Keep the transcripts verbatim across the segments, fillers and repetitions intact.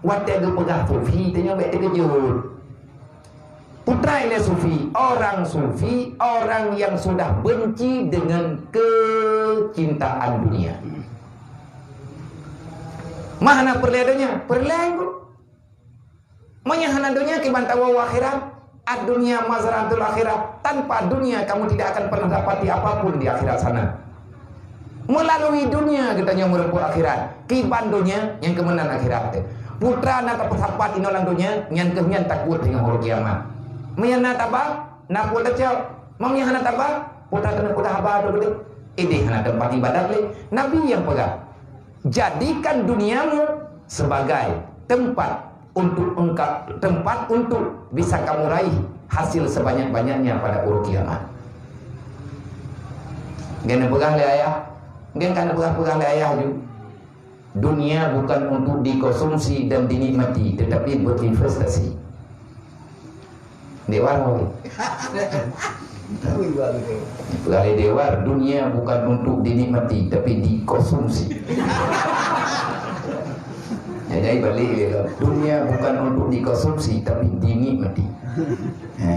Watée geupeugah sufi, tanyoe bék teukeujot. Putra ilée sufi, orang sufi, orang yang sudah benci dengan kecintaan dunia. Mah hana peureulée donya, peureulée ku. Meunyoe hana donya, kiban tawoe u akhirat. Ad-dunya mazra'atul akhirah. Tanpa dunia, kamu tidak akan pernah dapati apapun di akhirat sana. Melalui dunia geutanyoe meureumpok akhirat. Kiban donya nyang keumeunan akhirat teuh. Putra na tapeusapat inoe lam donya, nyan keuh nyan takot teungoh uroe kiamat. Meunyoe na taba, na peue tacok. Meunyoe hana taba, putra keuneuk peugah haba tu beutôi. Ideh hana teumpat ibadat lé. Nabi nyang peugah, "Jadikan duniamu sebagai tempat untuk engkau, tempat untuk bisa kamu raih hasil sebanyak-banyaknya pada uroe kiamat." Geuneuk peugah lé ayah, geuneuk peugah-peugah lé ayah ju. Dunia bukan untuk dikonsumsi dan dinikmati, tetapi berinvestasi. Dewar, peugah lé Dewar, dunia bukan untuk dinikmati, tapi dikonsumsi. Ya, jadi balik dia tu. Dunia bukan untuk dikonsumsi, tapi dinikmati. Ha,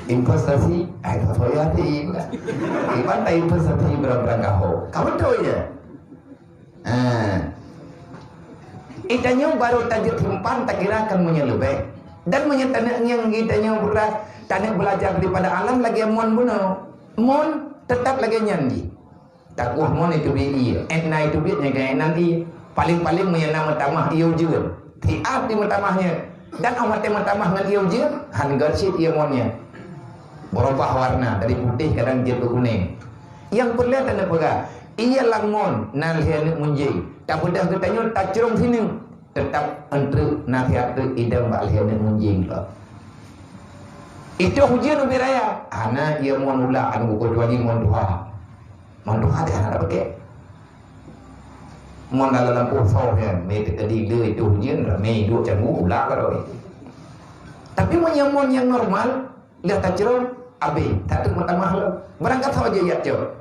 investasi, ai, tak payah hati, bukan? Iban tak investasi berang-berang kahok. Kamu tahu ya? Ha. Geutanyoe barô tajeuet simpan, takira kan meunyoe leubeh. Dan meunyoe taneuk ngieng geutanyoe beurah, taneuk beulajar daripada alam lagée mon bunoe. Mon teutap lagée nyan jih. Takuah mon iteubiet ié, ék na iteubiet nyang keunan ié. Paléng-paléng meunyoe na meutamah ié ujeuen. Tiab di meutamah nyan. Dan óh watée meutamah ngon ié ujeuen, han gét cit ié mon nyan. Beurubah warna dari putéh kadang jeuet keu kunéng. Nyang peureulée taneuk peugah, ié lam mon na lhée aneuk munjéng. Tabeudôh geutanyoe tacrông sineuk, teutap eunteuk na siat teuk idong bak lhée aneuk munjéng lom. Itôh ujeuen ubit raya, hana ié mon ulak aneuk, keucuali mon tuha. Mon tuha teuh hana tapeugét. Mon dalam lampôh soh nyan, mé teukeudi le itôh ujeuen, ramé duek canggu ulak keudroe. Tapi meunyoe mon nyang normal, lheueh tacrông, abéh, tak teuk meutamah lom. Barangkasoe jih jak cok.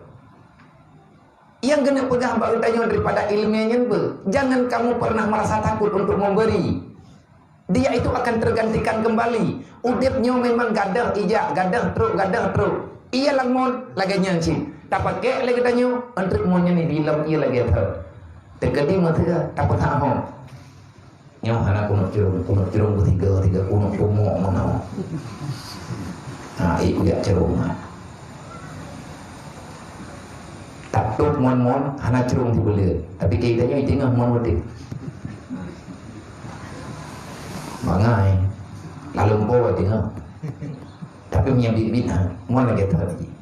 Nyang geuneuk peugah bak geutanyoe daripada ileumèe nyan beuh, jangan kamu pernah merasa takut untuk memberi. Dia itu akan tergantikan kembali. Udép nyoe memang gadôh ijak, gadôh trok, gadôh trok. Ié lam mon lagèe nyan cit. Tapakék lé geutanyoe, eunteuk mon nyan ibilom ié lagèe thot. Teukeudi meuteuga tapeusahoe. Nyoe hana keuneuk cirông, keuneuk cirông beusigoe-sigoe, keuneuk peumoh meunoe. Ha, ikujak cirông ha. Tatôp mon-mon hana cirông sibuleuen. Tapi keu geutanyoe iteungoh mon udép. Bangai. Lalu empo iteungoh. Tapi meunyo biet-biet ha, mon lagèe thot jih.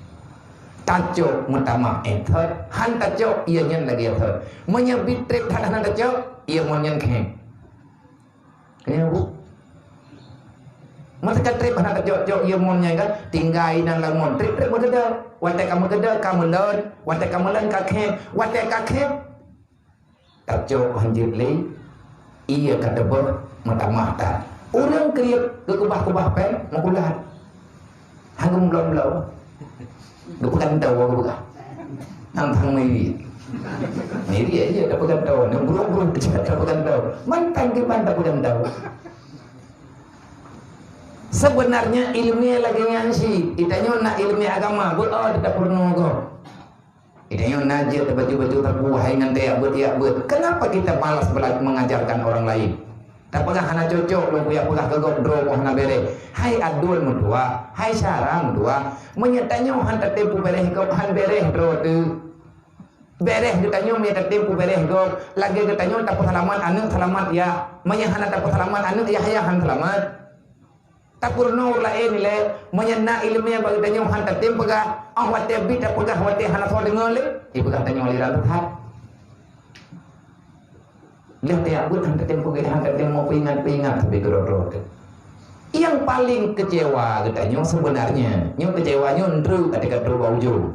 Tacok meutamah éh thot, han tacok ié nyan lagèe thot. Meunyo biet trép that hana tacok, ié mon nyan khém. Keu nyan bu. Masa ka trép hana tacok-cok ié mon nyan kan, tinggai inan lam mon. Trép-trép meukeudeuh. Watèe ka meukeudeuh, ka meulon. Watèe ka meulon, ka khém. Watèe ka khém, tacok hanjeuet lé, ié ka teubeuet meutamah that. Ureueng kriet geukeubah-keubah péng meukulat. Hana geumeublok-blok. Geupeugah tau geupeugah. Nang thang miri. Miri aja dak peugah tau. Nang burung-burung kecil dak peugah tau. Mantang kiban dak peugah tau. Sebenarnya ileumèe lagèe nyan cit. Geutanyoe na ileumèe agama, beuo dak peurunoe gob. Geutanyoe na jeuet baju-baju teupeu hai ngon teuyak beuet-yak beuet. Kenapa kita malas bela-, mengajarkan orang lain? Tapeugah hana cocok lôn kuyak peugah keu gob droe boh hana bèrèh. Hai aduen meutuah, hai syara meutuah, meunyo tanyoe han tatem peubeureh gob han bèrèh droe teuh. Bèrèh geutanyoe meunyo tatem peubeureh gob, lagèe geutanyoe tapeuseulamat aneuk seulamat yah. Meunyo hana tapeuseulamat aneuk yah, yah han seulamat. Tapeurunoe ureueng laén ilèe, meunyo na ileumèe bak geutanyoe han tatem peugah, óh watèe bit tapeugah watèe hana soe deungö lé, ipeugah tanyoe aliran sesat. Lheueh teuyak beuet han tatem peugah, han tatem mo peuingat-peuingat sabé keudroe-droe teuh. Nyang paleng keucewa geutanyoe seubeunarnya, nyoe keucewa nyoe ndreuk ka teuka trok bak ujong.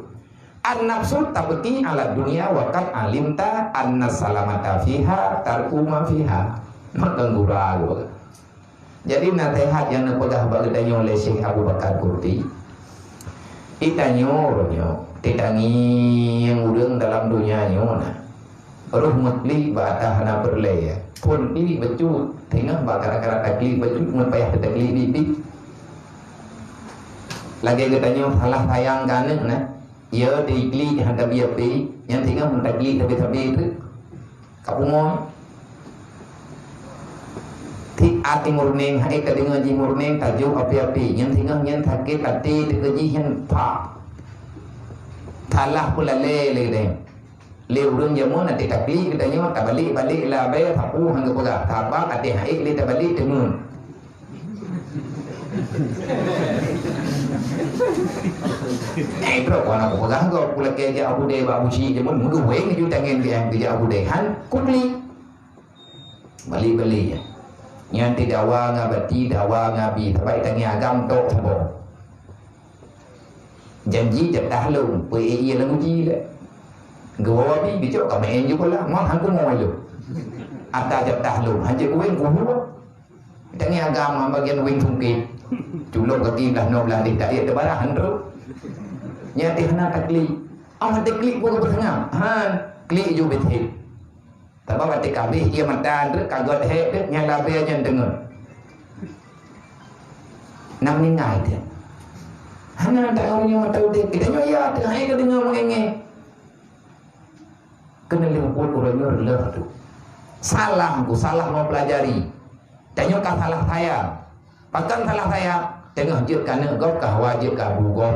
An-nafsu tabki 'ala dunya wa qad 'alimta anna salamata fiha tarku ma fiha. Maka gura geuh. Jadi, naseuhat nyang neupeugah bak geutanyoe lé Syekh Abu Bakar Qurtubi, geutanyoe uroe nyoe teutangieng ureueng dalam donya nyoe na. Roh meuklik bak ata hana peureulèe, ya. Phôn klik bacut, teungoh bak gara-gara taklik bacut ngon payah teutaklik biet-biet. Lagèe geutanyoe salah sayang keu aneuk na, ya taklik hana bi api, nyan teungoh taklik sabe-sabe teuk. Ka bumoe. Tiep até meurunéng, hai tadeungoe jih meurunéng, tajok api-api, nyan teungoh nyan sakét até teuka jih nyan pah. Salah peulalè lé geutanyoe. Lé ureueng jameun até taklik geutanyoe, tabalek-balek labèe sapeue han geupeugah, sabab até hai lé tabalek teungeut. Eh, droe kon aku peugah gob, ku lakèe jak Abu Dai bak Abu Syik jameun, meuduweng ju tangen jak Abu Dai. Han, ku klik. Balek-balek. Nyan teudawa ngon bati, dawa ngon abi, sabab tangieng agam tok saboh. Janji jatah lôn, peue ie lam uji lé. Geuwoe bi, bijok ka meu'en ju pula, mon han kumoe lôn. Ata jatah lôn, han jeuet kuweng kuhu. Tangieng agam ngon bagian weng sungkét. Culok gaki blah noe blah deh, tak ie teubarah han trok. Nyan teuh hana taklik. Oh, taklik pun geupeusangap. Han, klik ju beuthat. Sabab watèe ka abéh ie mata treuk ka göt hék treuk nyang labèe nyan deungon. Na meuninggai teuk. Hana tahu nyoe mata udép. Geutanyoe ya teuh hai ka deungoe meungéngé. Keuneulheueh buet uroe nyoe reuloh tu. Salah ku salah meupelajari. Tanyoe ka salah sayang. Pakon salah sayang? Teungoh jeuet keu aneuk gob, ka hawa jeuet keu abu gob.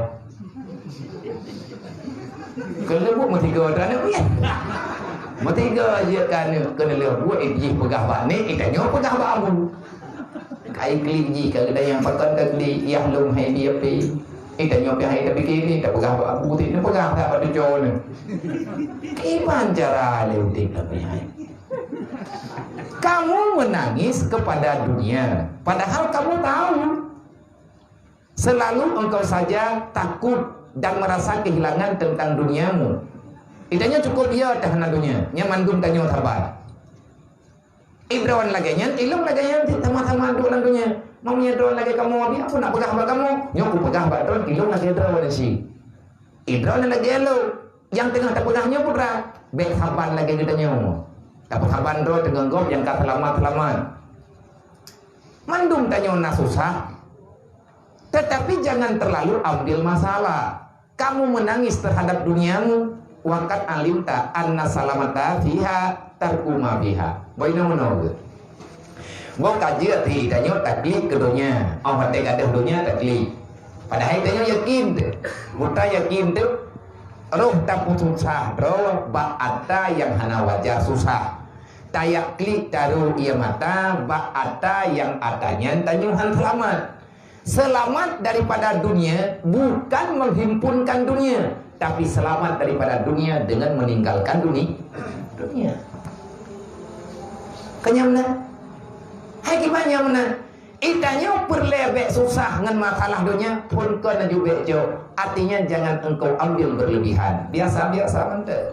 Keuneulheueh buet meusigoe droeneuh nyan. Meusigoe jeuet keu aneuk, keuneulheueh buet jih peugah bak nek, tanyoe peugah bak abu. Ka iklik jih ka geutanyoe pakon ka klik, yah lôn hai di api. Tanyoe pih hai tapike ni, tapeugah bak abu, ti neupeugah bak tucoe nyoe. Kiban cara lé udép lagèe nyan. Kamu menangis kepada dunia, padahal kamu tahu selalu engkau saja takut dan merasa kehilangan tentang duniamu. Geutanyoe cukup ya teuh hana dunia, nyan mandum tanyoe saban. Idroen lagèe nyan, ilôn lagèe nyan, sama-sama duek lam dunia. Meunyoe droen lagèe kamoe, abi aku nak peugah bak kamoe, nyoe kupeugah bak droen, ilôn lagèe droen si. Idroen lagèe lôn. Nyang teungoh tapeugah nyoe putra, bèk saban lagèe geutanyoe. Tapeusaban droe teungoh gob nyang ka seulamat-seulamat. Mandum tanyoe na susah, tetapi jangan terlalu ambil masalah. Kamu menangis terhadap duniamu, wa qad alimta anna salamata fiha tarku ma fiha. Boh inoe meunoe geuh. Boh ka jeuet di tanyoe taklik keu donya. Oh, watèe gadôh donya taklik. Padahai tanyoe yakin teuh. Buta yakin teuh. Roh tapeususah droe bak ata nyang hana wajar susah. Tayak klik taru ie mata bak ata nyang ata nyan tanyoe han seulamat. Selamat daripada dunia bukan menghimpunkan dunia, tapi selamat daripada dunia dengan meninggalkan duni-, dunia. Kenyang meunan? Hai kiban nyang meunan? Geutanyoe peureulèe bèk susah ngon masalah dunia, phôn kon laju bèk jok. Artinya jangan engkau ambil berlebihan. Biasa-biasa mantong.